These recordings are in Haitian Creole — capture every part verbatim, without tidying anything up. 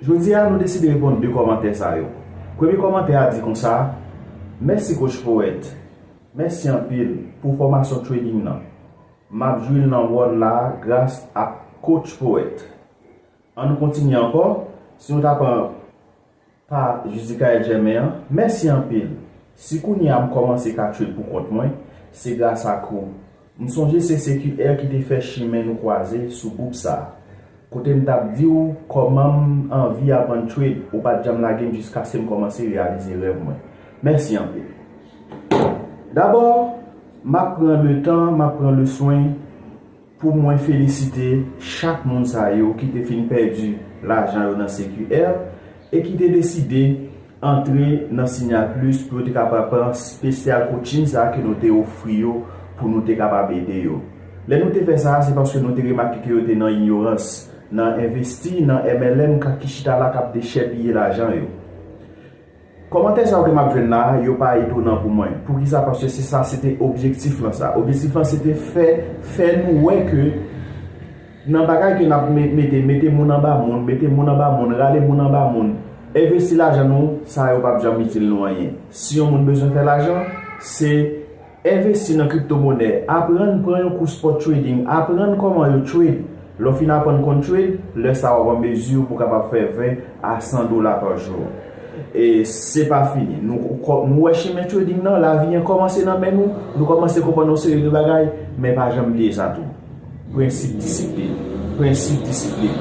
Jodi a, nou deside reponn de kòmantè sa yo. Premye kòmantè a di konsa: Mèsi Coach Poète. Mèsi anpil pou fòmasyon trading nan. M ap jwi l nan wòl la gras ak Coach Poète. Ann nou kontinye ankò. Si nou ta pran pa Judicaël Germain an, mèsi anpil. Si kounye a m kòmanse ka trade pou kont mwen, se gras ak ou. M sonje se C Q R ki te fè chimen nou kwaze sou gwoup sa a. Kote m t ap di w kòman m anvi aprann trade, ou pa t janm lage m jiskaske m kòmanse reyalize rèv mwen. Mèsi anpil. Dabò, m ap pran letan, m ap pran leswen pou mwen felisite chak moun sa yo ki te fin pèdi lajan yo nan C Q R e ki te deside antre nan Signal Plus pou yo te kapab pran spesyal coaching sa a ke nou te ofri yo pou nou te kapab ede yo. Lè nou te fè sa a, se paske nou te remake ke yo te nan inyorans, nan envesti nan M L M k ap ki chita la k ap dechèpiye lajan yo. Kòmantè sa yo ke m ap jwenn la a, yo pa etonan pou mwen. Poukisa? Paske se sa, se te objektif lan sa. Objektif lan se te fè, fè nou wè ke nan bagay ke n ap me- mete, mete moun anba moun, mete moun anba moun, rale moun anba moun, envesti lajan nou, sa yo p ap janm itil nou anyen. Si yon moun bezwen fè lajan, se envesti nan kriptomonè, aprann pran yon kou spot trading, aprann kòman yo trade. Lè w fin aprann konn trade, lè sa w ap an mezi pou w kapab fè ven a san dola pa jou. E se pa fini. Nou, nou wè chimen trading nan, lavi an kòmanse nan men nou, nou kòmanse konprann yon seri de bagay, men pa janm bliye sa tou. Prensip disiplin. Prensip disiplin.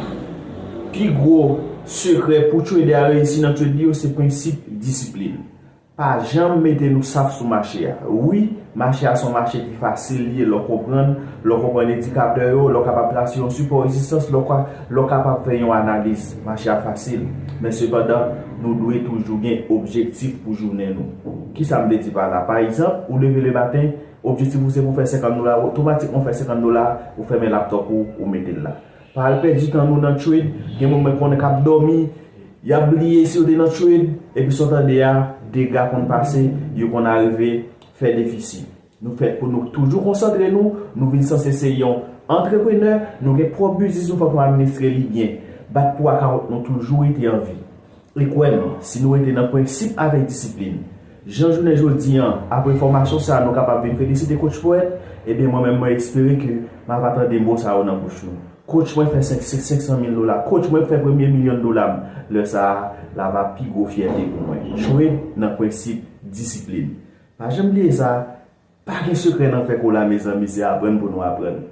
Pi gwo sekrè pou trader a reyisi nan trade li yo, se prensip disiplin. Pa janm mete nou saf sou mache a. Wi, mache a se yon mache ki fasil li ye lè w konprann, lè w konprann endikatè yo, lè w kapab trase yon sipò rezistans, lè w ka, lè w kapab fè yon analiz. Mache a fasil. Men sepandan, nou dwe toujou gen objektif pou jounen nou. Kisa m vle di pa la? Pa egzanp, ou leve le maten, objektif ou se pou fè senkant dola, otomatikman w fè senkant dola, ou fèmen laptop ou, ou mete l la. Pa al pèdi tan nou nan trade, gen moun mwen konnen k ap dòmi, y ap bliye si yo te nan trade, epi sa w tande a, dega konn pase, yo konn arive fè defisi. Nou fèt pou nou toujou konsantre nou, nou vin sanse se yon antreprenè, nou gen pwòp biznis nou, fòk nou administre li byen. Bat pou akawont nou toujou rete an vi. E kwè m, si nou rete nan prensip avèk disiplin, jan jounen jodi an, apre fòmasyon sa a, nou kapab vin felisite Coach Poète, ebyen mwen menm mwen espere ke m ap tande mo sa yo nan bouch nou. Coach mwen fè senk, senk san mil dola. Coach mwen fè premye milyon dola m. Lè sa a, l ap pi gwo fyète pou mwen. Jwe nan prensip disiplin. Pa janm bliye sa, pa gen sekrè nan fè kola, mezanmi, se aprann pou nou aprann.